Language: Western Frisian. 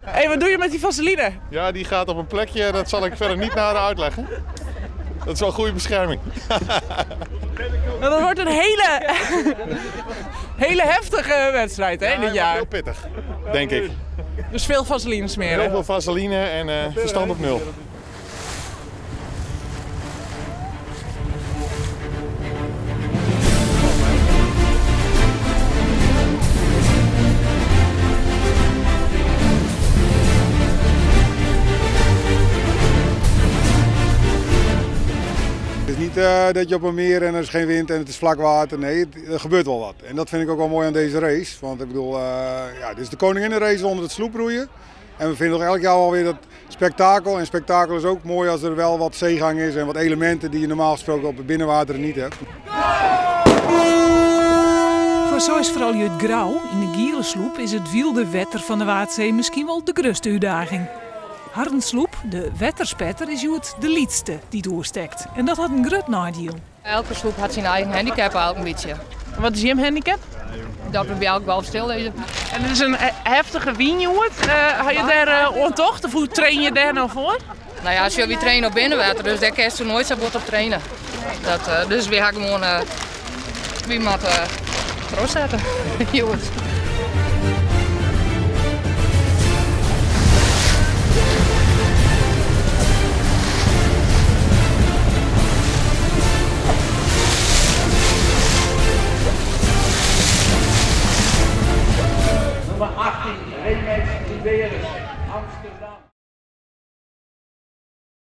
Hey, wat doe je met die vaseline? Ja, die gaat op een plekje, dat zal ik verder niet nader uitleggen. Dat is wel goede bescherming. Nou, dat wordt een hele, hele heftige wedstrijd hè, dit jaar. Heel pittig, denk ik. Dus veel vaseline smeren. Heel veel vaseline en verstand op nul. Het is niet dat je op een meer en er is geen wind en het is vlak water. Nee, er gebeurt wel wat. En dat vind ik ook wel mooi aan deze race. Want ik bedoel, ja, dit is de koninginnenrace onder het sloeproeien. En we vinden toch elk jaar alweer dat spektakel. En spektakel is ook mooi als er wel wat zeegang is en wat elementen die je normaal gesproken op het binnenwater niet hebt. Foar seis froulju út Grou yn de giele sloep is it wylde wetter fan de Waadsee miskien wol de grutste útdaging. Harren sloep, de Wetterspetter, is hjoed de lytste dy't oerstekt. En dat hat in grut neidiel. Elke sloep hat syn eigen handicap al in bytsje. Wat is jim handicap? Dat we by elk golf stil lizze. En it is in heftige wyn hjoed. Ha je dêr oan tocht of hoe train je dêr no foar? No ja, sjoch, wy traine op binnenwetter, dus dêr kinst noait sa bot op traine. Dat, dus wy ha gewoan, wy moatte trochsette hjoed.